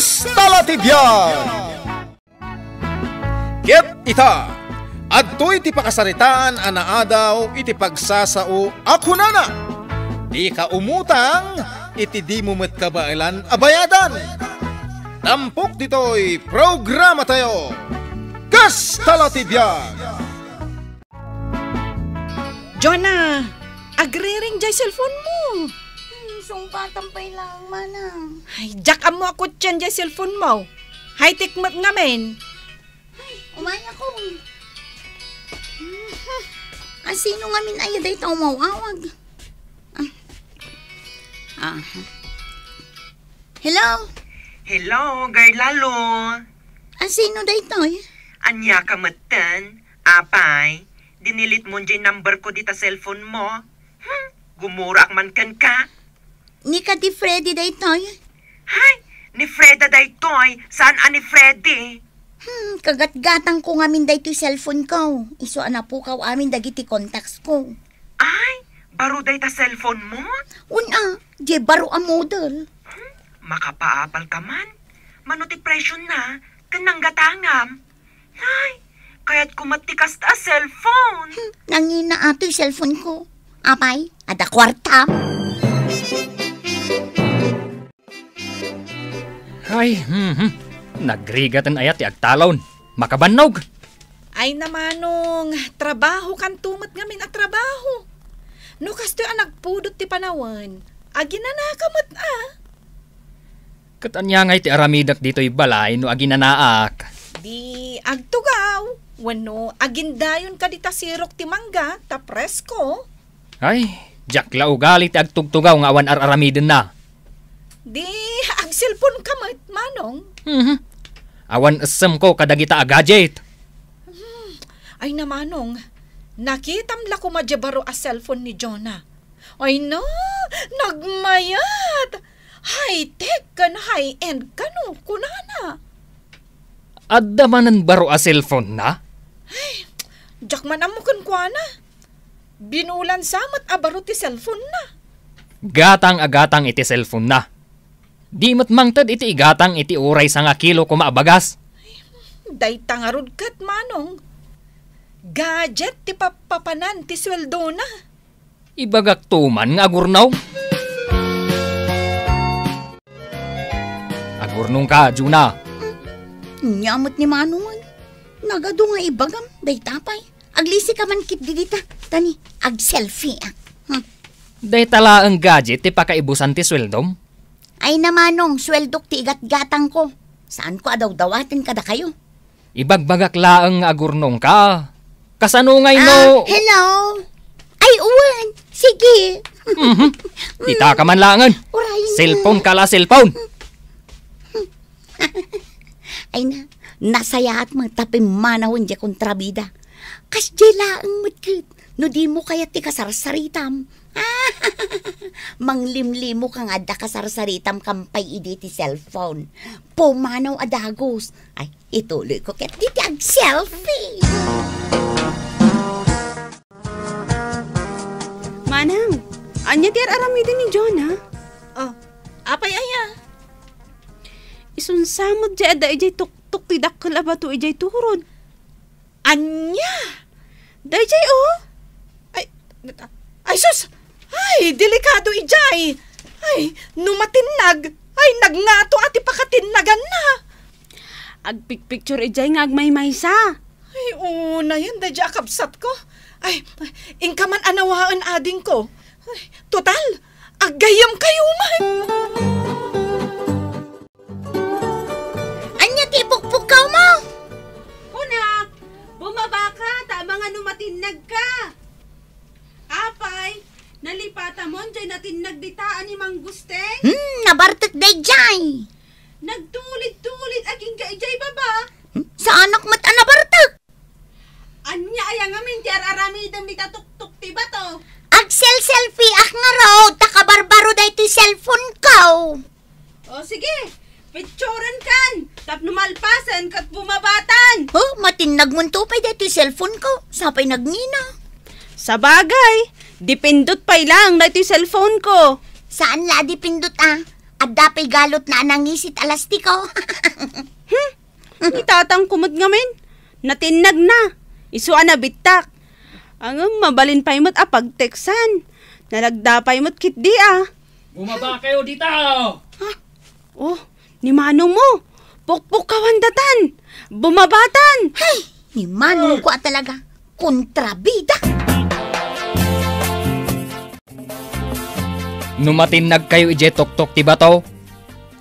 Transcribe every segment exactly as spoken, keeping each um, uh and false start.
Kasta la ti biag. Ket ita, adtoy ti pakasaritaan a naadaw iti pagsasao a kunana, "Dika umutang iti dimo met kabaelan a bayadan." Tampok ditoy programatayo, Kasta la ti biag. Jonah, agriring jay cellphone mo. Hmm, sungpatan pay lang, manang. Ay, diak ammo a kutien jay cellphone mo. High-tech met ngamin. Ay, umayakon. Mhm. Asino ngamin aya dayta umaw-awag? Ah. Aha. Hello? Hello, Girl Lalo. Asino daytoy? Ania ka metten? Apay, dinilit mo jay number ko dita cellphone mo? Hmm, gumuraak man kenka. Ni Kadi Freddy daytoy? Hay, ni Freda daytoy. Saan a ni Freddy? Hmm, kagatgatang ko ngamin daytoy cellphone ko. Isu a napukaw amin dagiti contacts ko. Ay, baro dayta cellphone mo? Una, di baro a model. Hmm, makapaapal ka man. Mano ti presyo na, ken nanggatangam? Ay, kayat ko met ti kasta a cellphone. Hmm, nangina atoy cellphone ko. Apay, adda kuartam. Ay, hmm, hmm. Nagrigaten aya ti agtalon. Makabannog. Ay, namanong, trabaho kanto met ngamin a trabaho. No kastoy a nagpudot ti panawen, aginanaka met a. Ket ania ngay ti aramidek ditoy balay no aginanaak? Di agtugaw, wenno agindayon ka dita sirok ti mangga ta presko. Ay, diak la ugali ti agtugtugaw nga awan ar-aramidenna. Di agselpon ka met, Manong. Mhm. Awan essemko kadagita a gadget. Hmm. Ay na, Manong, nakitam la koma diay baro a cellphone ni Jonah. Ay na, nagmayat! High-tech ken high-end kano, kunana. Adda manen baro a cellphone na? Ay, diak man ammo kenkuana. Binulan sa met a baro ti cellphone na. Gatang a gatang iti cellphone na. Di met mangted iti igatang iti uray sanga kilo koma a bagas. Dayta ngarud ket, Manong. Gadget ti papapanan ti sueldona. Ibagak to man nga agurnaw. Agurnongka, Jonah. Nia met ni Manong. Nagadu nga ibagam, dayta pay. Aglisi ka man ketdi dita, tani, agselfie, ah. Hmm. Dayta laeng gadget ti pakaibusan ti sueldom? Ay na, Manong, sueldok ti igatgatangko. Saanko a dawdawaten kadakayo. Ibagbagak laeng nga agurnongka. Kasano ngay no— Ah, hello? Ay, wen. Sige. Mhm. Ita ka man laengen. Uray na. Cellphone ka la, cellphone. Ay na, nasayaat met ta pimmanawen diay kontrabida. Kasdiay laeng met ket, no dimo kayat ti kasarsaritam. Manglimlimo ka nga adda kasarsaritam kam pay idi ti cellphone. Pumanaw a dagus. Ay, ituloy ko ket diti agselfie. Manang, ania ti ar-aramiden ni Jonah? Oh, apay aya? Isunsa met diay adda idiay tuktok ti dakkel a bato idiay turod. Ania? Daydiay, oh. Ay, ay, sus! Ay, delikado idiay! Ay, no matinnag, ay, nagngato a ti pakatinnaganna. Agpicpicture idiay nga agmaymaysa. Ay, unayen daydiay a kabsatko. Ay, inka man a nawaen, adingko. Ay, total, aggayyemkayo man. Ania ti ipukpukkaw mo? Kunak, bumaba ka, ta amangan no matinnag ka. Apay, nalipatamon diay natinnag dita a ni Manggusteng? Hmm, nabartek daydiay. Nagtulid-tulid a kenka idiay baba. Hmm, saanak met a nabartek. Ania aya ngamin ti ar-aramidem dita tuktok ti bato? Agselselfie-ak ngarud, ta kabarbaro daytoy cellphone ko. O, sige, picturen kan, tapno malpasen ket bumabatan. Oh, matinnag monto pay daytoy cellphone ko, sa pay nagngina. Sabagay, dipindot pay laeng daytoy cellphone ko. Saan la a dipindot a? Adda pay galotna a nangisit a lastiko. Hmm? Ni tatangko met ngamin, natinnag na. Isu a nabittak. Ngem mabalin pay met a pagteksan. Nalagda pay met ketdi a. Bumaba kayo dita! Oh, ni manong mo. Pukpukawan datan. Bumabatan. Hay, ni manong ko a talaga. Kontrabida. No matinnag kayo idiay tuktok ti bato,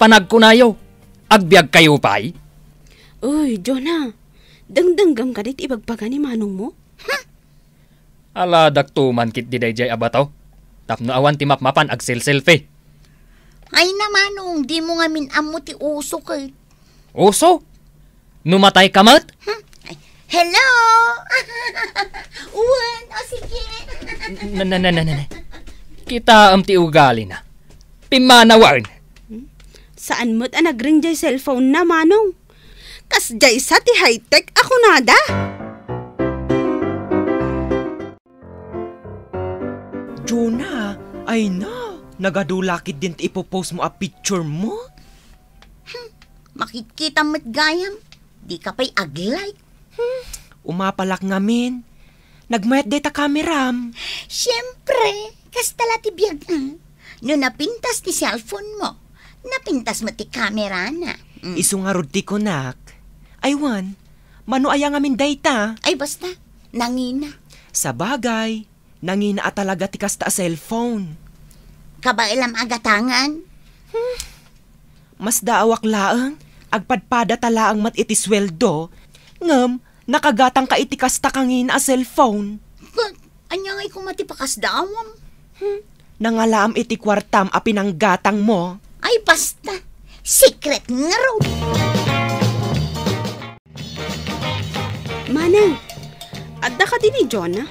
panagkunayo, agbiag kayo pay? Uy, Jonah, dengdenggem kadi ti ibagbaga ni manong mo? Aladak tuman ketdi daydiay a bato, tapno awan ti mapmapan agselselfie. Ay na, manong, dimo ngamin ammo ti uso ket. Uso? No matay ka met? Hmm? Ay, hello? Wen, o sige. Na, na, na, na, na, na. Kitaem ti ugalina. Pimmanawen. Hmm? Saan met a nagring jay cellphone na, manong? Kasjay sa ti high-tech a kunada. Jonah, ay na, nagadu la ketdin ti ipopost mo a picture mo? Hmm, makitkita met gayam, di ka pay ag-like. Hmm, umapalak ngamin. Nagmayat dayta kameram. Siempre, kasta la ti biag, ah. No napintas ti cellphone mo, napintas met ti kamerana. Mm. Isu ngarud ti kunak. Ay wen, mano aya ngamin dayta? Ay basta, nangina. Sabagay, nangina a talaga ti kasta a cellphone. Kabaelam a gatangan? Hmm. Masdaawak laeng, agpadpadata laeng met iti sueldo, ngem nakagatangka iti kasta kangina a cellphone. Ket ania ngay koma ti pakasdaawam? Hmm. Nangalaam iti kuartam a pinanggatangmo. Ay, basta. Secret ngarud. Manang, adda kadi ni Jonah?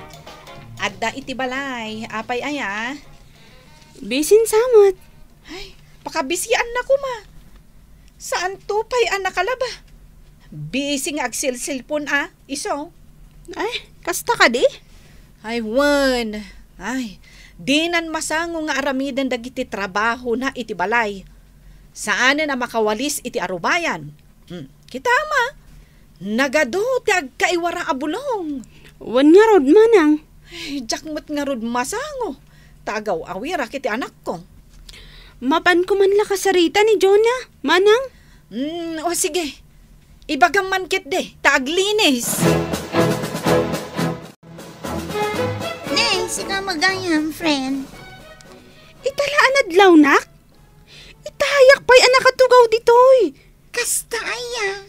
Adda iti balay. Apay aya? Bisin sa met. Ay, pakabisianna koma. Saanto pay a nakalaba. Busy nga agselselpon a, isu. Ay, kasta kadi? Ay, wen. Ay, dinan masango nga aramiden dagiti trabahona iti balay. Saanen a makawalis iti arubayan. Hmm, kitam a, nagadu ti agkaiwara a bulong. Wen ngarud, manang. Ay, diak met ngarud masango. Ta agaw-awirak iti anakko. Mapanko man la kasarita ni Jonah, manang. Hmm, o sige. Ibagam man ketdi, ta aglinis. Ne, sika met gayam, friend. Ita la a nadlawnak? Itayak pay a nakatugaw ditoy. Kasta aya?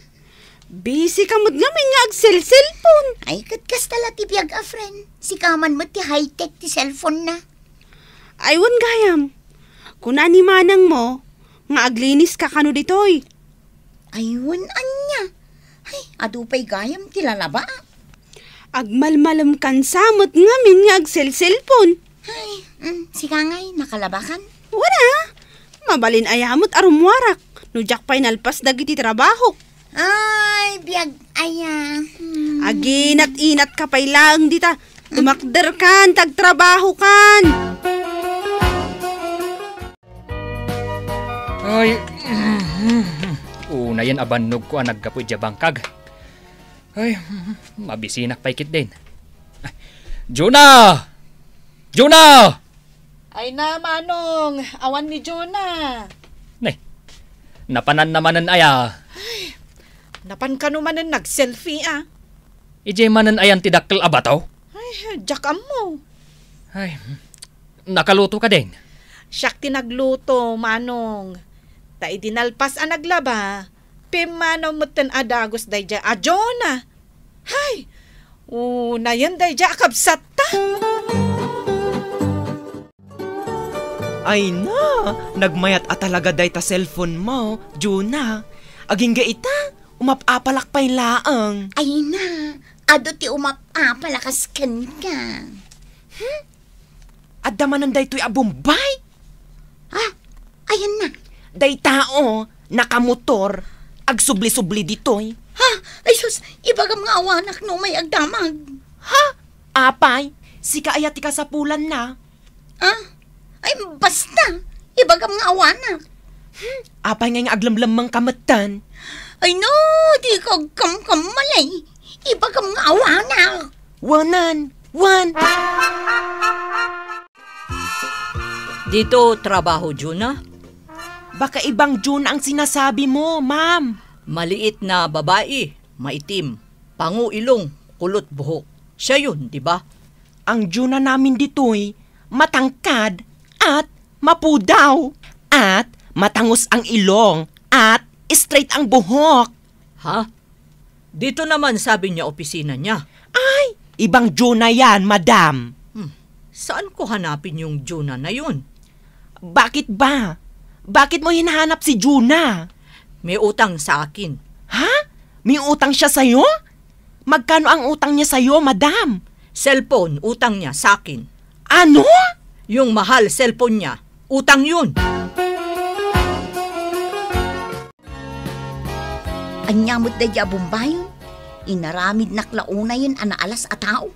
Busy ka met ngamin nga agselselpon. Ay, ket kasta la ti biag a friend. Sika man met ti high-tech ti cellphone na. Ay, wen gayam. Kuna ni manang mo nga aglinis ka kano ditoy. Ay, wen ania? Ay, adu pay gayam ti lalaba. Agmalmalemkan sa met ngamin nga agselselpon. Ay, mm, sika ngay, nakalabakan? Wala. Mabalin aya met a rummuarak no diak pay nalpas dagiti trabahok. Ay, biag aya. Hmm. Aginat-inat ka pay laeng dita. Tumakderkan, tagtrabahokan. Ay, unayen a bannogko a naggapu idiay bangkag. Ay, mabisinak pay ketdin. Jonah! Jonah! Ay na, Manong, awan ni Jonah. Ne, napananna manen aya? Ay, napan kano manen nag-selfie, a? Idiay manen ayan ti dakkel a bato? Ay, diak ammo. Ay, nakaluto ka din? Siak ti nagluto, Manong. Ta idi nalpas a naglaba, pimmanaw metten a dagus daydiay a Jonah. Hay! Unayen daydiay a kabsatta. Ay na, nagmayat a talaga dayta cellphone mo, Jonah. Agingga ita, umap-apalak pay laeng. Ay na, adu ti umap-apal a kas kenka. Hmm? Adda manen daytoy a Bombay? Ha? Ayanna? Dayta, o, nakamotor. Agsubli-subli ditoy. Ha? Ay sus, ibagam nga awanak no may agdamag. Ha? Apay, sika aya ti kasapulanna? Ah? Ay, basta. Ibagam nga awanak. Apay ngay nga aglemlemmengka metten? Ay no, dika agkamkammalay. Ibagam nga awanak. Wanan, wan. Dito trabaho, Juna? Baka ibang Juna ang sinasabi mo, ma'am. Maliit na babae, maitim, pango ilong, kulot buhok. Siya yun, di ba? Ang Juna namin ditoy, matangkad at mapudaw at matangus ang ilong at straight ang buhok. Ha? Dito naman sabi niya opisina niya. Ay, ibang Juna yan, madam. Hmm, saan ko hanapin yung Juna na yun? Bakit ba? Bakit mo hinahanap si Juna? May utang sa akin. Ha? May utang siya sa'yo? Magkano ang utang niya sa'yo, madam? Cellphone, utang niya sa akin. Ano? Yung mahal cellphone niya, utang yun. Ania met daydiay a Bombay? Inaramidnak la unayen a naalas a tao.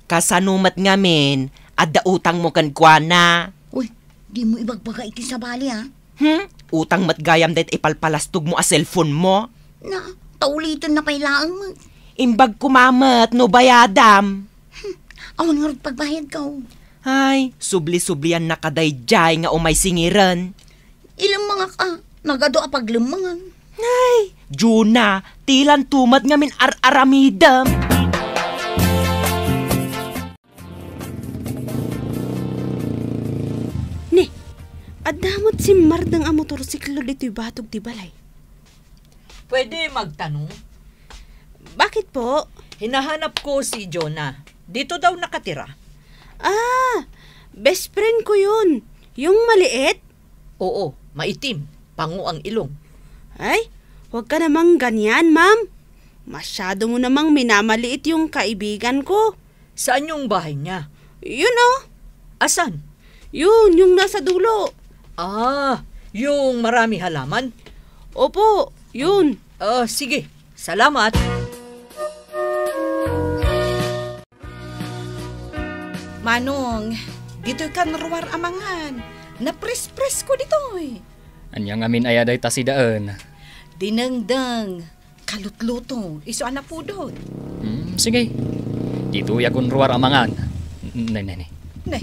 Kasano met ngamin, adda utangmo kenkuana? Uy, dimo ibagbaga iti sabali, a. Hmm? Utang met gayam dayta ipalpalastogmo a cellphone mo? Na, ta ulitenna pay laeng met. Imbag koma met no bayadam. Hmm, awan ngarud pagbayadko. Ay, subli-subliannaka daydiay nga umay singiren. Ilemmengak a, nagadu a paglemmengan. Ay, Juna, ti lanto met ngamin ar-aramidem. Ni, adda met simmardeng a motorsiklo ditoy batog ti balay. Pwede magtanong? Bakit po? Hinahanap ko si Jonah. Dito daw nakatira. Ah, best friend ko yun. Yung maliit? Oo, maitim. Pango ang ilong. Ay, huwag ka namang ganyan, ma'am. Masyado mo namang minamaliit yung kaibigan ko. Saan yung bahay niya? Yun, oh. Asan? Yun, yung nasa dulo. Ah, yung marami halaman? Opo, yun. Ah, sige. Salamat. Manong, ditoy kan ruar a mangan. Napres-pres ko ditoy. Ania ngamin aya dayta sidaen? Dinengdeng. Kalutluto, isu a napudot. Hmm, sige. Ditoy akon ruar a mangan. Ne, ne, ne. Ne.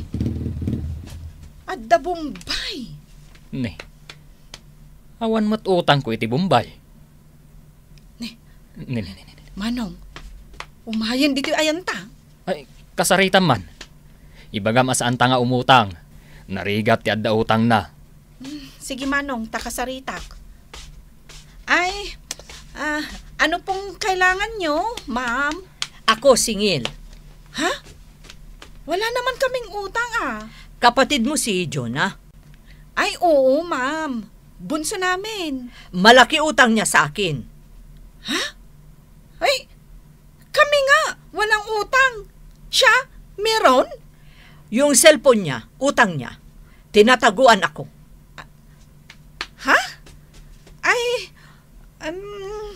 Adda Bombay. Ne. Awan met utangko iti Bombay. Ne. Ne, ne, ne, ne. Manong, umayen ditoy ayanta. Ay, kasaritam man. Ibagam a saanta nga umutang. Narigat ti adda utangna. Hmm, sige, Manong, ta kasaritak. Ay, ah, ano pong kailangan nyo, ma'am? Ako, singil. Ha? Wala naman kaming utang, ah. Kapatid mo si Jonah? Ay, oo, ma'am. Bunso namin. Malaki utang niya sa akin. Ha? Ay, kami nga, walang utang. Siya, meron? Yung cellphone niya, utang niya. Tinataguan ako. Ha? Ay, um,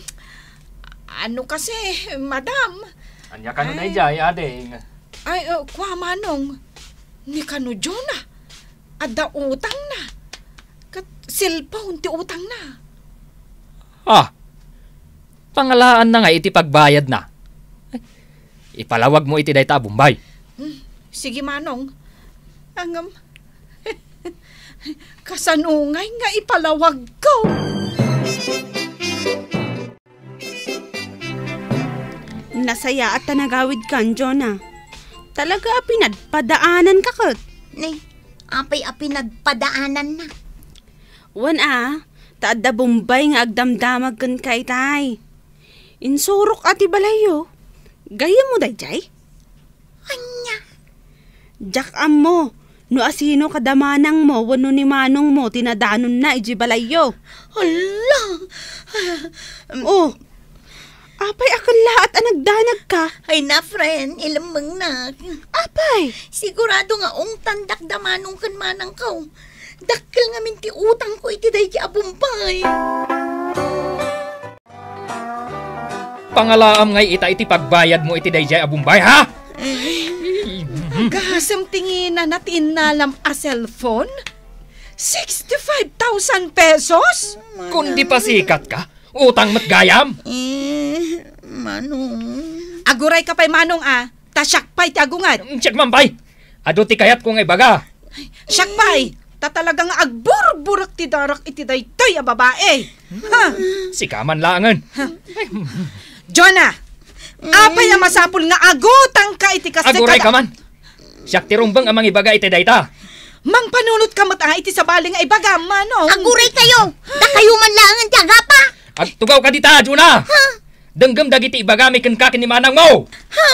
ano kasi, madam? Ania kano daydiay, ading? Ay, uh, kwa, manong. Ni kano Jonah? Adda utangna. Ket cellphone ti utangna. Ah, pangalaanna nga iti pagbayadna. Ay, ipalawagmo iti dayta a Bombay. Hmm, sige, manong. Ngem, kasano ngay nga ipalawagko? Nasayaat ta nagawidkan, Jonah. Talaga a pinadpadaananka ket. Ne, apay a pinadpadaananna? Wen a, ta adda Bombay nga agdamdamag kenka itay. Insurok a ti balayyo. Gayyemmo daydiay? Ania? Diak ammo no asino kada manangmo wenno ni manongmo ti nadanonna idiay balayyo. Hala! Oh, apay a kellaat a nagdanagka? Ay na, friend, ilemmengnak. Apay? Sigurado nga ungtandak da manong ken manangko. Dakkel ngamin ti utangko iti daydiay a Bombay. Pangalaam ngay ita iti pagbayadmo iti daydiay a Bombay, ha? Ay, agasem ti nginana ti innalam a cellphone? Sixty-five thousand pesos? Kundi pasikatka, utang met gayam. Eh, Manong. Agurayka pay, Manong, a. Ta siak pay ti agunget. Siak man pay. Adu ti kayatko nga ibaga. Siak pay. Ta talaga nga agburburek ti darak iti daytoy a babae. Ha? Sika man laengen. Jonah, apay a masapul nga agutangka iti kas-, Agurayka man. Siak ti rumbeng a mangibaga iti dayta. Mangpanunotka met a iti sabali nga ibaga, Manong. Aguraykayo. Dakayo man laengen ti agapa. Agtugawka dita, Jonah. Ha? Denggem dagiti ibagami kenka ken ni manangmo. Ha?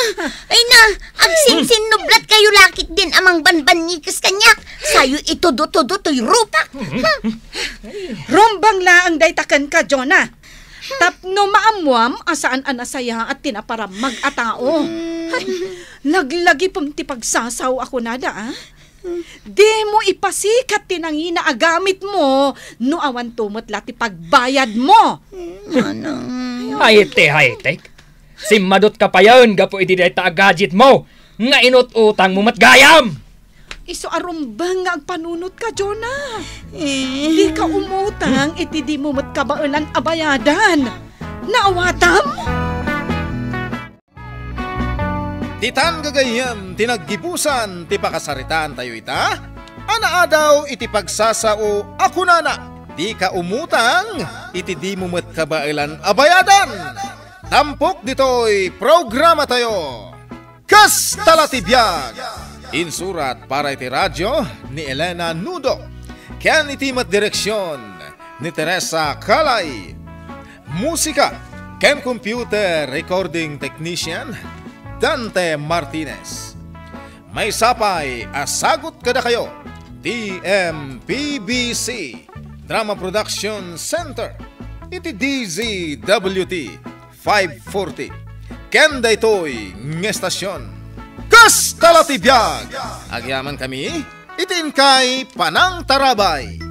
Ay na, agsinsinnublatkayo la ketdin a mangbanbannikes kaniak. Sayo itudo-tudo toy rupak. Ha? Rumbeng laeng dayta kenka, Jonah. Tapno maammuam a saan a nasayaat ti naparamag a tao. Ay, laglagipem ti pagsasao a kunada, a. Dimo ipasikat ti nangina a gamitmo no awanto met la ti pagbayadmo. Manang. Ay, ti, ay, ti. Simmadutka payen gapu iti dayta a gadgetmo nga inut-utangmo met gayam. Isu a rumbeng nga agpanunotka, Jonah. Eh. Dika umutang iti dimo met kabaelan a bayadan. Naawatam? Ditan gagayyem ti naggibusan ti pakasaritaantayo ita a naadaw iti pagsasao a kunana, "Dika umutang iti dimo met kabaelan a bayadan." Tampok ditoy programatayo. Kasta la ti biag. Insurat para iti radyo ni Elena Nudo, ken iti met direksion ni Teresa Calay. Musika ken computer recording technician, Dante Martinez. Maysa pay a sagut kadakayo ti M P B C Drama Production Center iti D Z W T five forty. Ken daytoy nga estasion, kasta la ti biag. Agyamankami iti inkay panangtarabay.